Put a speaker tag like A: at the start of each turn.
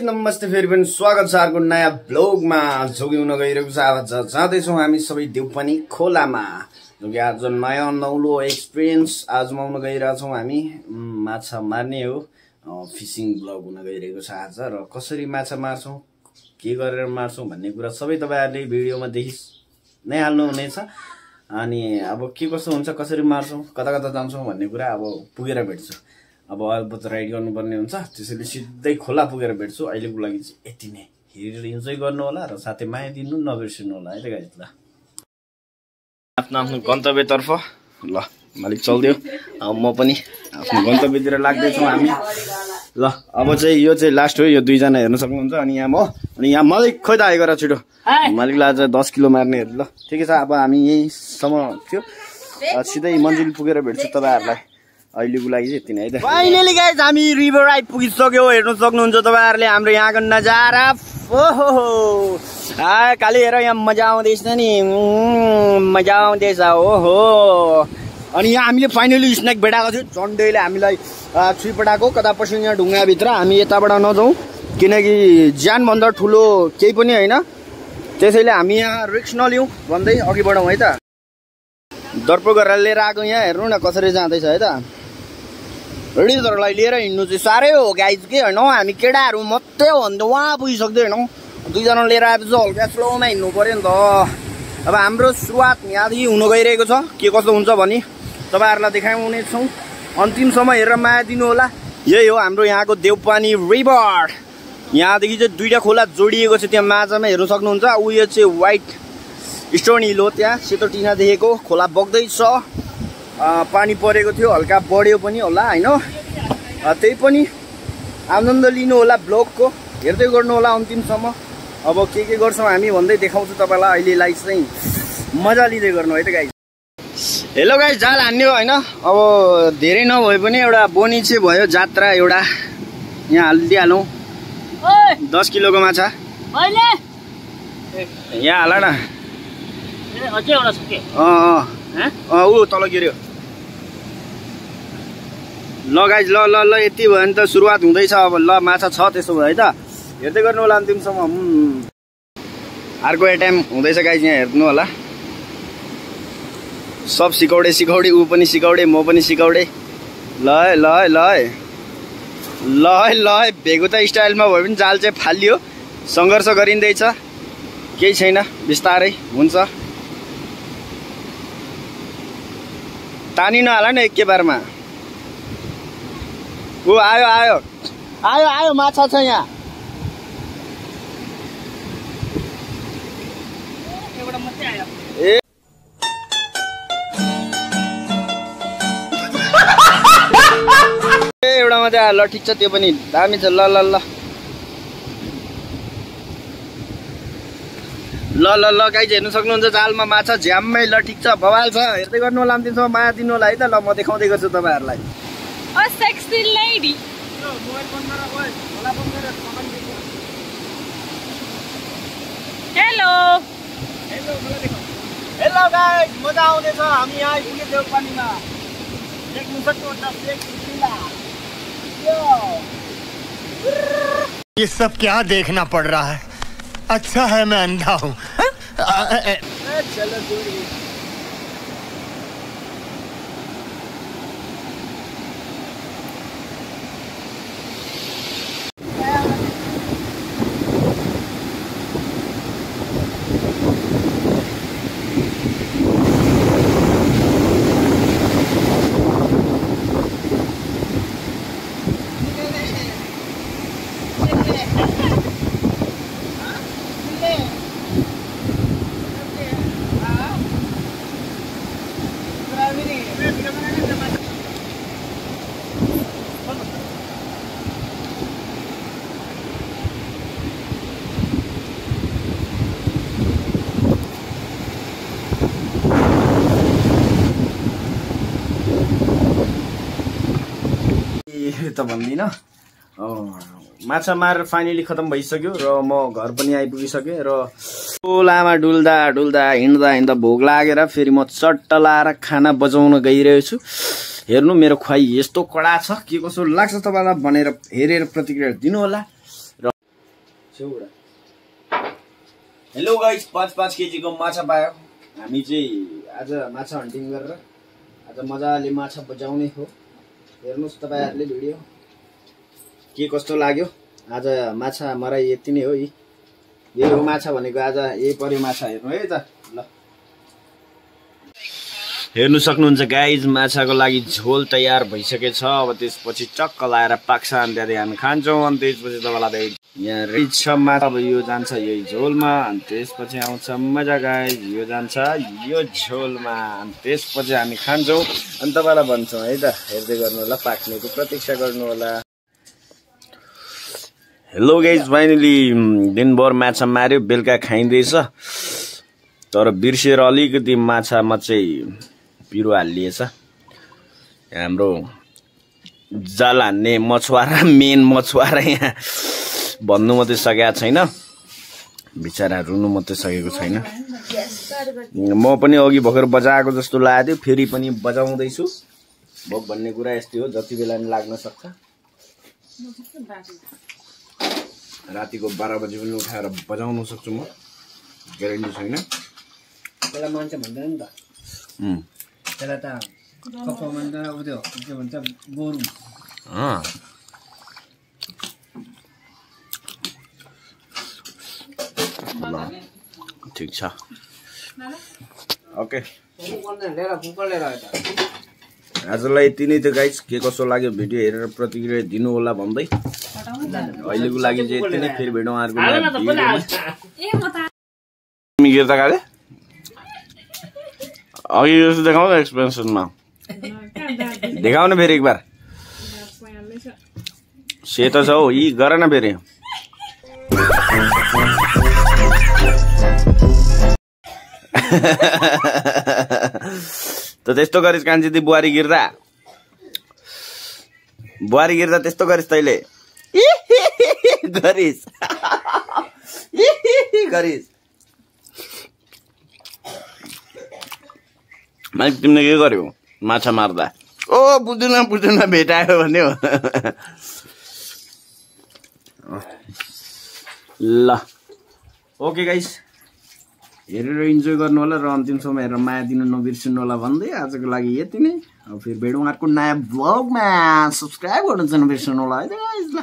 A: नमस्ते फेरि पनि स्वागत छ अर्को नयाँ ब्लगमा जोगिउन गइरहेको छ। आज जाँदैछौँ हामी सबै देउपानी खोलामा। जो कि आज नयाँ नौलो एक्सपिरियन्स आजमाउन गइरहेछौँ हामी। माछा मार्ने हो, फिसिङ ब्लग हुन गइरहेको छ आज। र कसरी माछा मार्छौँ, के गरेर मार्छौँ भन्ने कुरा सबै तपाईँहरूले भिडियोमा देखि नै हाल्नुहुनेछ। अनि अब के कस्तो हुन्छ, कसरी मार्छौँ, कता कता जान्छौँ भन्ने कुरा अब पुगेर भेट्छु। अब अल्बत राइड गर्नुपर्ने हुन्छ, त्यसैले सिधै खोला पुगेर भेट्छु। अहिलेको लागि चाहिँ यति नै। हेरेर इन्जोय गर्नु होला र साथै माया दिनु नबिर्सिनु होला है त गाइज। ल आफ्नो आफ्नो गन्तव्यतर्फ ल मालिक चल्दियो। अब म पनि आफ्नो गन्तव्यतिर लाग्दैछौँ हामी। ल अब चाहिँ यो चाहिँ लास्ट हो, यो दुईजना हेर्न सक्नुहुन्छ। अनि यहाँ म, अनि यहाँ मालिक खोइ त आएको र छिटो। मालिकलाई आज 10 किलो मार्ने हेर्नु। ल ठिकै छ, अब हामी यहीँसम्म थियो, सिधै मन्जिल पुगेर भेट्छु तपाईँहरूलाई। अहिलेको लागि चाहिँ यति नै है त। फाइनली गाइज हामी रिभर राइड पुगिसक्यो। हेर्नु सक्नुहुन्छ तपाईँहरूले हाम्रो यहाँको नजारा। ओहो काली हेर, यहाँ मजा आउँदैछ नि, मजा आउँदैछ। ओहो अनि यहाँ हामीले फाइनली स्नेक भेटाएको थियो। चण्डैले हामीलाई छुइपठाएको कता पछि यहाँ ढुङ्गाभित्र। हामी यताबाट नजाउँ किनकि ज्यानभन्दा ठुलो केही पनि होइन, त्यसैले हामी यहाँ रिक्स नलिउँ भन्दै अघि बढौँ है त। दर्प गरेर लिएर आएको यहाँ हेर्नु न कसरी जाँदैछ है त। रिजरलाई लिएर हिँड्नु चाहिँ साह्रै हो गाइज के होइन। हामी केटाहरू मात्रै हो भने त उहाँ पुगिसक्दै होइन, दुईजना लिएर आएपछि हल्का स्लोमा हिँड्नु पऱ्यो नि त। अब हाम्रो सुरुवात यहाँदेखि हुन गइरहेको छ। के कस्तो हुन्छ भने तपाईँहरूलाई देखाउने छौँ। अन्तिमसम्म हेरेर माया दिनु होला। यही हो हाम्रो यहाँको देउपानी रिभर। यहाँदेखि चाहिँ दुईवटा खोला जोडिएको छ त्यहाँ माझमा हेर्नु सक्नुहुन्छ। उयो चाहिँ व्हाइट स्टोन हिल हो, त्यहाँ सेतो टिना देखेको खोला बग्दैछ। पानी परेको थियो, हल्का बढ्यो पनि होला होइन। त्यही पनि आनन्द लिनु होला, ब्लगको हेर्दै गर्नु होला अन्तिमसम्म। अब के गर्छौँ हामी भन्दै देखाउँछु तपाईँलाई। अहिलेलाई चाहिँ मजा लिँदै गर्नु है त गाइज। हेलो गाइज, जाल हान्ने हो होइन। अब धेरै नभए पनि एउटा बोनी चाहिँ भयो, जात्रा एउटा यहाँ हालिदिइहालौँ। 10 किलोको माछा यहाँ हाल न। ऊ तल गिर्यो। ल गाइज, ल ल ल यति भयो भने त सुरुवात हुँदैछ। अब ल माछा छ त्यसो भयो है त, हेर्दै गर्नु होला अन्तिमसम्म। अर्को एटाइम हुँदैछ गाइज, यहाँ हेर्नु होला। सब सिकौडे सिकौडे, ऊ पनि सिकौडे, म पनि सिकौडे। ल ल ल ल ल भेगुता स्टाइलमा भयो भने जाल चाहिँ फालियो। सङ्घर्ष गरिँदैछ, केही छैन, बिस्तारै हुन्छ। तानी नहाल न एकै बारमा। ऊ आयो आयो आयो आयो, माछा छ यहाँ। ए एउटा मात्रै आयो। ल ठिक छ, त्यो पनि दामी छ। ल ल ल ल ल ल गाइज हेर्नु सक्नुहुन्छ जालमा माछा झ्याम्मै। ल ठिक छ, बवाल छ, हेर्दै गर्नु होला अन्तिमसम्म, माया दिनु होला है त। ल म देखाउँदै गर्छु तपाईँहरूलाई। हेलो हेलो गाइज, मजा आउँदैछ। हामी यहाँ आइपुगे देउपानीमा। देख्नु सक्नुहुन्छ
B: ये सब क्या देखना पड़ रहा है। अच्छा है मैं अंधा हूँ।
A: चलो त भन्दिनँ। माछा मार फाइनली खतम भइसक्यो र म घर पनि आइपुगिसकेँ। र खोलामा डुल्दा डुल्दा हिँड्दा हिँड्दा भोक लागेर फेरि म चट्ट लाएर खाना बजाउन गइरहेको छु। हेर्नु मेरो खुवाई यस्तो कडा छ, के कसो लाग्छ तपाईँलाई भनेर हेरेर प्रतिक्रिया दिनु होला। र हेलो गाइस, 5-5 केजीको माछा पायो। हामी चाहिँ आज माछा हन्टिङ गरेर आज मजाले माछा बजाउने हो। हेर्नुहोस् तपाईहरुले भिडियो के कस्तो लाग्यो। आज माछा मराइ यति नै हो। यही हो माछा भनेको। आज यही पर्यो माछा। हेर्नु है त ल, हेर्नु सक्नुहुन्छ गाइज, माछाको लागि झोल तयार भइसकेछ। अब त्यसपछि चक्क लाएर पाक्छ अनि त्यहाँदेखि हामी खान्छौँ। अनि त्यसपछि तपाईँलाई यहाँ रेडी छ माछा। अब यो जान्छ यही झोलमा अनि त्यसपछि आउँछ मजा गाइज, यो जान्छ यो झोलमा अनि त्यसपछि हामी खान्छौँ अनि तपाईँलाई भन्छौँ है त। हेर्दै गर्नु होला, पाक्नेको प्रतीक्षा गर्नु होला। हेलो गाइज, फाइनली दिनभर माछा मार्यो, बेलुका खाइँदैछ। तर बिर्सेर अलिकति माछामा चाहिँ पिरो हालिएछ। हाम्रो जाल हान्ने मछुवारा, मेन मछुवारा यहाँ भन्नु मात्रै सकेको छैन, बिचरा रुनु मात्रै सकेको छैन। म पनि अघि भर्खर बजाएको जस्तो लाग्यो, फेरि पनि बजाउँदैछु। भोक भन्ने कुरा यस्तै हो, जति बेला नि लाग्न सक्छ। रातिको 12 बजे पनि उठाएर बजाउन सक्छु म, ग्यारेन्टी छैन।
C: त्यसलाई मान्छे भन्दैन नि त, त्यसलाई त कपा भन्छ, उयो के भन्छ, गोरु।
A: ठिक छ, ओके। आजलाई यति नै थियो गाइस। के कसो लाग्यो भिडियो हेरेर प्रतिक्रिया दिनु होला भन्दै अहिलेको लागि चाहिँ यति नै। फेरि भेटौँ अर्को गिर्दा अघि जस्तो देखाउँ न एक्सपेन्सनमा। देखाउन फेरि एक बार। सेतो छ हौ, यी गर न फेरि। त त्यस्तो गरिस् कान्छी, ती बुहारी गिर्दा त्यस्तो गरिस् तैँले गरिस्। मैले तिमीले के गर्यो माछा मार्दा? ओ बुझ्दैन भेटायो भन्यो। ल ओके गाइस, हेरेर इन्जोय गर्नु होला र अन्तिमसम्म हेरेर माया दिनु नबिर्सिनु होला भन्दै आजको लागि यति नै। अब फेरि भेटौँ अर्को नयाँ भ्लगमा। सब्सक्राइब गर्नु चाहिँ नबिर्सिनु होला है त गाइस। ल।